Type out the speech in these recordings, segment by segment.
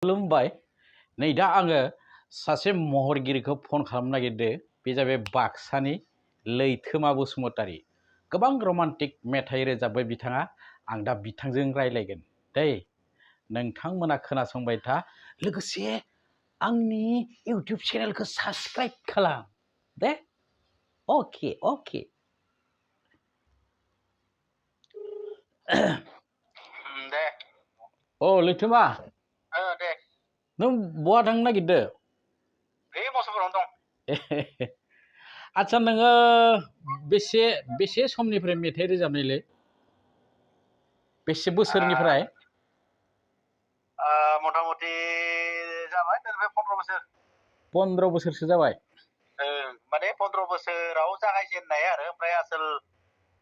खुलुमबाय नै दा आङो सासे महरगिरिखौ फन खालामनो नागिरदों बे जाबाय बाक्सानि लैथोमा बसुमतारी गोबां रमान्टिक मेथाइ रोजाबबाय बिथाङा आं दा बिथांजों रायलायगोन दै नोंथांमोना खोनासंबाय था लोगोसे आंनि इउटिउब चेनेलखौ साबस्क्राइब खालाम दे अके अके दे अ लैथोमा दे नों बहा थांनो नागिरदों बे मसुफोरावनो दं आच्छा नोङो बेसे समनिफ्राय मेथाइ रोजाबनायलै बेसे बोसोरनिफ्राय मथा मथि जाबाय बेनिफ्राय 15 बोसोर 15 बोसोरसो जाबाय माने 15 बोसोराव जागायजेननाय आरो ओमफ्राय आसोल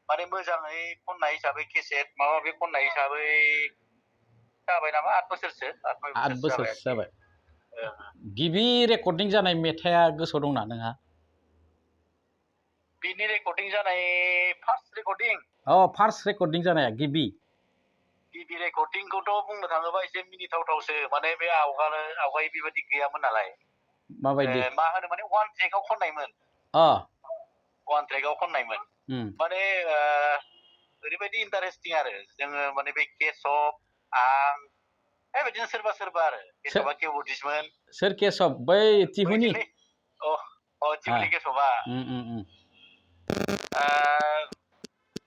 माने मोजाङै खननाय हिसाबै केसेट माबा माबि खननाय हिसाबै जाबाय नामा 8 बोसोरसो 8 बोसोरसो जाबाय गिबि रेकर्डिं जानाय मेथाइआ गोसोआव दंना नोंहा बिनि रेकर्डिं जानाय फार्स्ट रेकर्डिं फार्स्ट रेकर्डिं जानाया गिबि रेकर्डिंखौथ' बुंनो थाङोबा एसे मिनिथावथावसो माने बे आवगाय बेबायदि गैयामोन नालाय माबायदि मा होनो माने वान ट्रेकआव खननायमोन माने ओरैबायदि इन्टारेस्टिं आरो जोङो माने बे केसब आं बेबायदिनो सोरबा आरो केसबा किबर्डिस्टमोन सोर केसब बै टिहुनि टिहुनि केसबा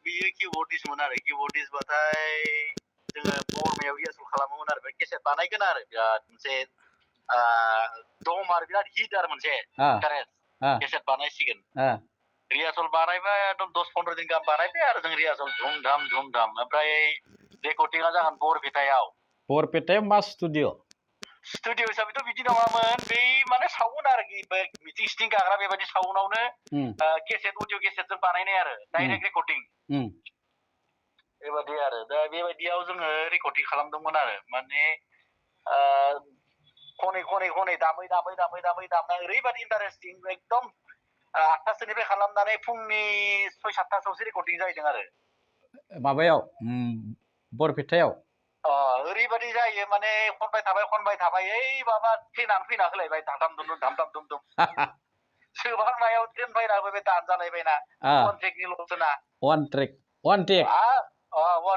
बियो किबर्डिस्टमोन आरो किबर्डिस्टबाथाय जोङो बरमायाव रिहार्सेल खालामोमोन आरो बे केसेट बानायगोन आरो बिराद मोनसे दम आरो बिराद हिट आरो मोनसे केसेट बानायसिगोन रिहार्सेल बानायबाय एकदम 10-15 दिन गाहाम बानायबाय आरो जों रिहार्सेल धुमधाम ओमफ्राय रेकर्डिंआ जागोन बरपेटायाव मा स्टुडिअ हिसाबैथ' बिदि नङामोन बै माने साउन्ड आरो मिटिं सिटिं गाग्रा बेबायदि साउन्डआवनो केसेट अडिअ केसेटजों बानायनाय आरो डाइरेक्ट रेकर्डिं बेबायदि आरो दा बेबायदियाव जोङो रेकर्डिं खालामदोंमोन आरो माने खनै दामै दामना ओरैबायदि इन्टारेस्टिं एकदम 8टासोनिफ्राय खालामनानै फुंनि 6-7टासोआवसो रेकर्डिं जाहैदों आरो माबायाव बरपेटायाव ओरैबायदि जायो माने खनबाय थाबाय ओइ माबा ट्रेनानो फैना होलायबाय धाम दुम सोबांनायाव ट्रेन फैना होबाय दानजालायबायना वान ट्रेकनिल'सोना वान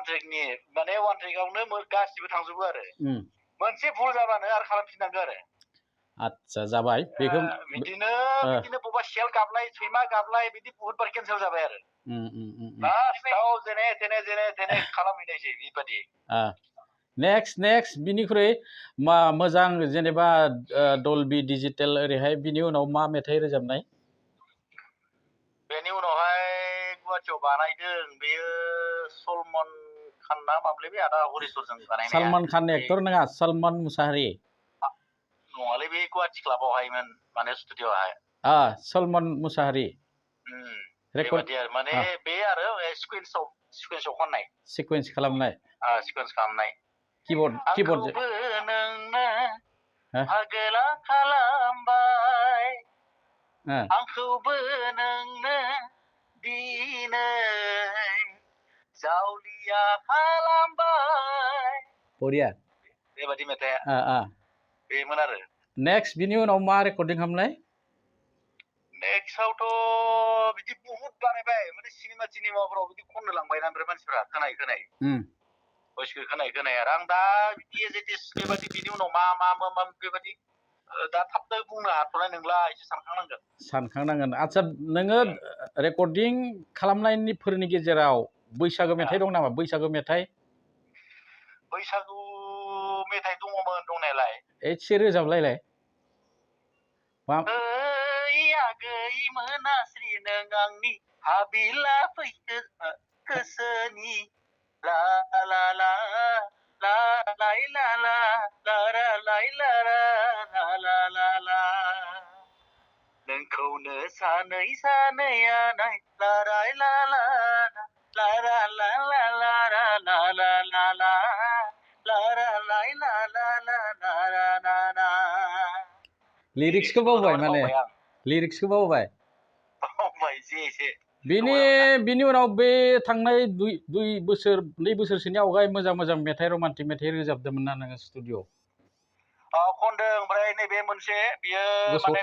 ट्रेकनि माने वान ट्रेकआवनो गासिबो थांजोबो आरो मोनसे भुल जाबानो आरो खालामफिननांगौ आरो आच्छा जाबाय बेखौ बिदिनो बबेबा सेल गाबलाय सैमा गाबलाय बिदि बहुत बार केन्सेल जाबाय आरो लास्टआव जेने थेने खालामहैनायसै बेबायदि नेक्स्ट बिनिख्रुइ मा मोजां जेनेबा डलबी डिजिटेल ओरैहाय बिनि उनाव मा मेथाइ रोजाबनाय बेनि उनावहाय गुवाहाटियाव बानायदों बेयो सलमान खान ना माब्लै बे आदा हरिचरजों बानायनाया सलमान खान एक्टर नङा सलमान मुसाहारि नङालै बे गुवाहाटि क्लाबावहायमोन माने स्टुडिअ'आवहाय सलमान मुसाहारि बेबायदि आरो माने बे आरो सिकुवेन्सआव खननाय सिकुवेन्स खालामनाय किबर्ड नोंनो पागला खालामबाय आंखौबो नोंनो दिनै जावलिया खालामबाय बरिया बेबायदि मेथाइआ बेमोन आरो नेक्स्ट बिनि उनाव मा रेकर्डिं खालामनाय नेक्स्टआवथ' बिदि बहुत बानायबाय माने सिनेमाफोराव बिदि खननो लांबायना ओमफ्राय मानसिफोरा खोनाय भइसखौ खोनाय आरो आं दा बिदि एज इट इज बेबायदि बिनि उनाव मा बेबायदि दा थाबनो बुंनो हाथ'नाय नंला एसे सानखांनांगोन आच्छा नोङो रेकर्डिं खालामनायफोरनि गेजेराव बैसागो मेथाइ दं नामा बैसागो मेथाइ दङमोन दंनायालाय एसे रोजाबलायलाय आगै मोनास्रि नों आंनि हाबिला फैखो गोसोनि ला ला ला ला लाइ ला ला ला रा लाइ ला रा ला ला ला नोंखौनो सानै नाय लाराय ला ला ला रा ला ला ला रा ला ला ला ला ला रा लाइ ला ला ला ला रा ला लिरिक्सखौ बावबाय एसे बिनि उनाव बे थांनाय 2 बोसोरसोनि आवगाय मोजां मेथाइ रमान्टिक मेथाइ रोजाबदोंमोन ना नोङो स्टुडिअ खनदों ओमफ्राय नैबे मोनसे बियो माने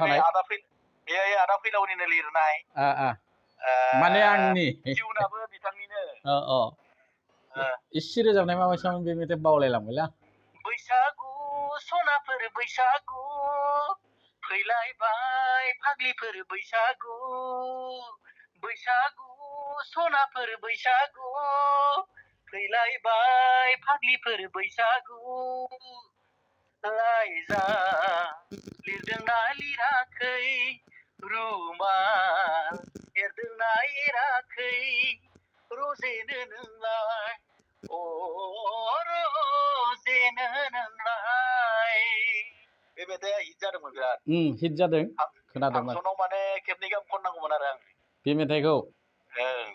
बे आदा फैलावनिनो लिरनाय माने आंनि टिउनाबो बिथांनिनो इसे रोजाबनाय माबायसामोन बे मेथाइ बावलायलांबायलै आं बैसागु सनाफोर बैसागु फैलायबाय फाग्लिफोर बैसागु बैसागु सनाफोर बैसागु फैलायबाय फाग्लिफोर बैसागु लायजा लिरदोंना लिराखै रुमाल एरदोंना एराखै रजेनो नोंलाय रजेनो नोंलाय बे मेथाइआ हिट जादोंमोन बिराद हिट जादों खोनादोंमोन फांसनाव माने खेबनै गाहाम खननांगौमोन आरो आं बे मेथाइखौ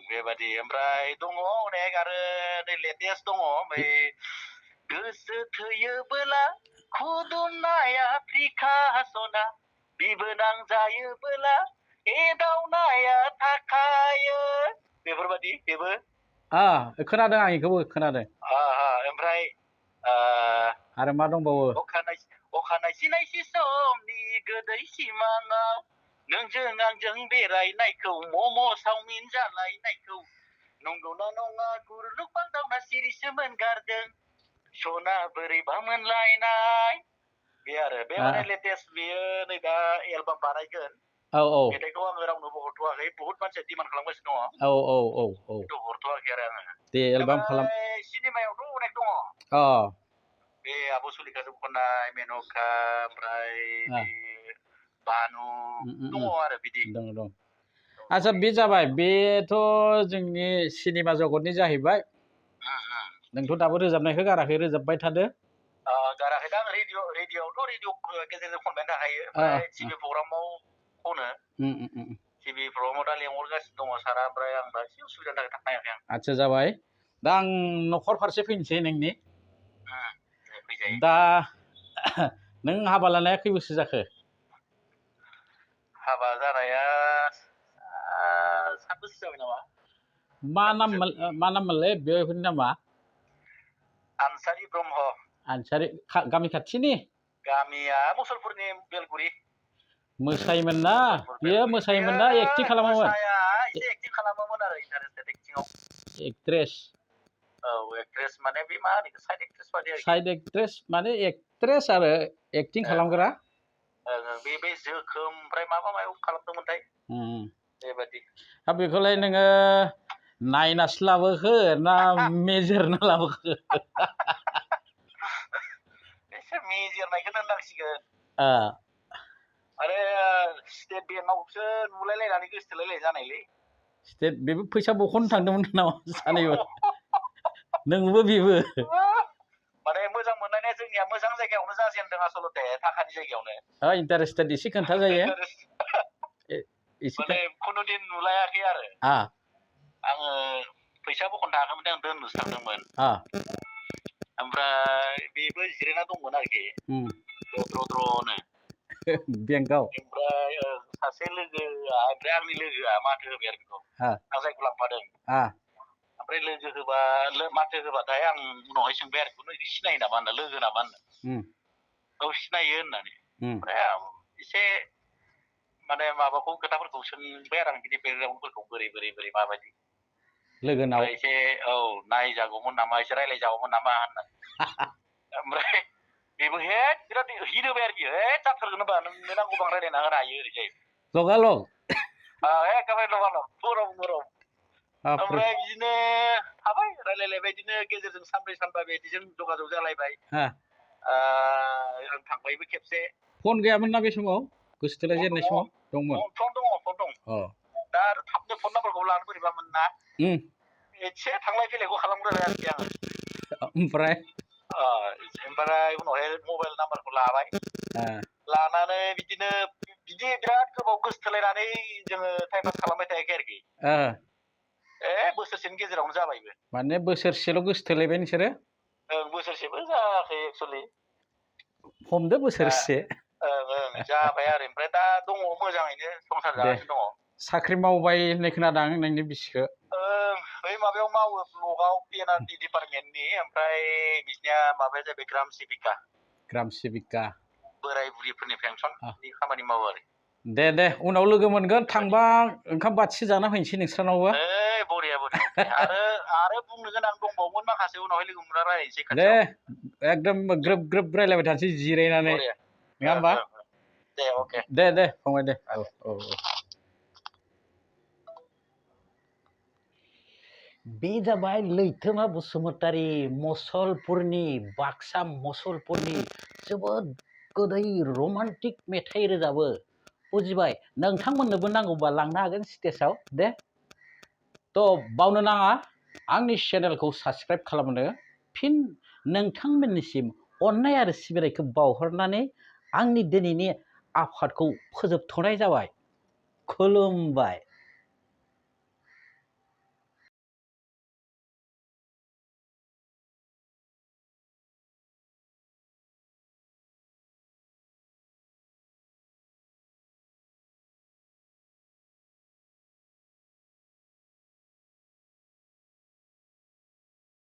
बेबादि ओमफ्राय दङ अनेक आरो नै लेटेस्ट दङ बै गोसो थैयोबोला खुदुमनाया प्रिकासना बिबोनां जायोबोला एदावनाया थाखायो बेफोरबादि बेबो खोनादों आं बेखौबो खोनादों ओमफ्राय आरो मा दंबावो अखानायसि नायसि समनि गोदै सिमाङाव नोंजों आंजों बेरायनायखौ मम' चावमिन जालायनायखौ नंगौना नङा गुरलुक बांदावना सिरिसो मोनगारदों सना बोरैबा मोनलायनाय बे आरो बे माने लेटेस्ट बेयो नै दा एलबाम बानायगोन मेथाइखौ आङो रावनोबो हरथ'वाखै बहुत मानसिया डिमान्ड खालामगासिनो दङ खिन्थु हरथ'वाखै आरो आङो दे एलबाम खालाम सिनेमायावथ' अनेक दङ बे आब' सुलिखाजों खननाय मेन'का ओमफ्राय बानु दङ आरो बिदि दङ आচ্ছা बे जाबाय बेथ' जोंनि सिनेमा जगतनि जाहैबाय नोंथ' दाबो रोजाबनायखौ गाराखै रोजाबबाय थादो गाराखै दा आं रेडिअ'आवथ' रेडिअ' गेजेरजों खनबाय थाखायो ओमफ्राय टिभि प्रग्रामाव खनो टिभि प्रग्रामाव दा लेंहरगासिनो दङ सारा ओमफ्राय आं दा एसे उसुबिदानि थाखाय थांनो हायाखै आं आচ্ছা जाबाय दा आं न'खर फारसे फैनोसै नोंनि फैजायो दा नों हाबा लानाया खै बोसोर जाखो हाबा जानाया 7 बोसोर जाबाय नामा मा नाममोनलै बेफोरनि नामा आनसारि ब्रह्म आनसारि गामि खाथिनि गामिया मुसलपुरनि बेलगुरि मोसायोमोन ना बियो मोसायोमोन ना एक्टिं खालामोमोन एसे एक्टिं खालामोमोन आरो इन्टारेस्टेड एक्टिंआव एक्ट्रेस एक्ट्रेस माने बे मा होनो साइड एक्ट्रेस बादि आरो साइड एक्ट्रेस माने एक्ट्रेस आरो एक्टिं खालामग्रा बे जोखोम ओमफ्राय माबा खालामदोंमोनथाय बेबादि बेखौलाय नोङो नायनासो लाबोखो ना मेजेरना लाबोखो एसे मेजेरनायखौनो होननांसिगोन आरो स्टेट बेंकआवसो नुलायलायनानै गोसोथोलायलाय जानायलै स्टेट बेबो फैसा बख'नो थांदोंमोन नामा सानैबो नोंबो बेबो माने मोजां मोननाया जोंनिया मोजां जायगायावनो जाजेनदों आसलते थाखानि जायगायावनो इन्टारेस्टेड एसे खोन्था जायो माने खुनुदिन नुलायाखै आरो आङो फैसा बख'नो थाङाखैमोन आं दोननोसो थांदोंमोन ओमफ्राय बेबो जिरायना दंमोन आरोखि द्र'नो बेंकआव ओमफ्राय सासे लोगोआ ओमफ्राय आंनि लोगोआ माथो होबाय आरो बेखौ आं जायखौ लांफादों ओमफ्राय लोगो होबा माथो होबाथाय आं उनावहाय सोंबाय आरो नों सिनायो नामा होनना लोगो नामा होनना सिनायो होननानै ओमफ्राय आं एसे माने माबाखौ खोथाफोरखौ सोंबाय आरो आं बिदि बेकग्राउन्डफोरखौ बोरै माबायदि लोगोनाव एसे नायजागौमोन नामा एसे रायज्लायजागौमोन नामा होननानै ओमफ्राय बेबो बिराद हिट होबाय आरो बियो जाथारगोन होनबा नोंनो नांगौबा रायज्लायना होनो हायो ओरैजाय लगालग एखेबारे लगालग गरम ओमफ्राय बिदिनो थाबाय रायलायलायबाय बिदिनो गेजेरजों सानब्रै सानबा बिदिजों जगाजग जालायबाय आं थांबायबो खेबसे फन गैयामोन ना बे समाव गोसोथोलाय जेननाय समाव दंमोन फन दङ दा आरो थाबनो फन नाम्बारखौ लानो बोरैबा मोना एसे थांलाय फैलायखौ खालामग्रोबाय आरोखि आङो ओमफ्राय उनावहाय मबाइल नाम्बारखौ लाबाय लानानै बिदिनो बिदि बिराद गोबाव गोसोथोलायनानै जोङो टाइम पास खालामबाय थायाखै आरोखि बोसोरसेनि गेजेरावनो जाबायबो माने बोसोरसेल' गोसोथोलायबाय नोंसोरो बोसोरसेबो जायाखै एक्सुवेलि हमदो बोसोरसे जाबाय आरो ओमफ्राय दा दङ मोजाङैनो संसार जागासिनो दङ साख्रि मावबाय होननाय खोनादां नोंनि बिसिखौ बै माबायाव मावो ब्लकआव पिएनआरडि डिपार्टमेन्टनि ओमफ्राय बिसिनिया माबाया जाहैबाय ग्राम सेबिका ग्राम सेबिका बोराय बुरिफोरनि पेन्सननि खामानि मावो आरो दे उनाव लोगो मोनगोन थांबा ओंखाम बाथिसे जाना फैनोसै नोंस्रानावबो बरिया आरो बुंनो गोनां दंबावोमोन माखासे उनावहाय लोगो मोनना रायलायनोसै दे खाथियाव एकदम ग्रोब रायलायबाय थानोसै जिरायनानै नङा होमबा दे अके दे फंबाय दे औ बे जाबाय लैथोमा बसुमतारी मसलपुरनि बाक्सा मसलपुरनि जोबोद गोदै रमान्टिक मेथाइ रोजाबो बुजिबाय नोंथांमोननोबो नांगौबा लांनो हागोन स्टेजआव दे थ' बावनो नाङा आंनि चेनेलखौ साबस्क्राइब खालामनो फिन नोंथांमोननिसिम अननाय आरो सिबिनायखौ बावहरनानै आंनि दिनैनि आफादखौ फोजोबथ'नाय जाबाय खुलुमबाय।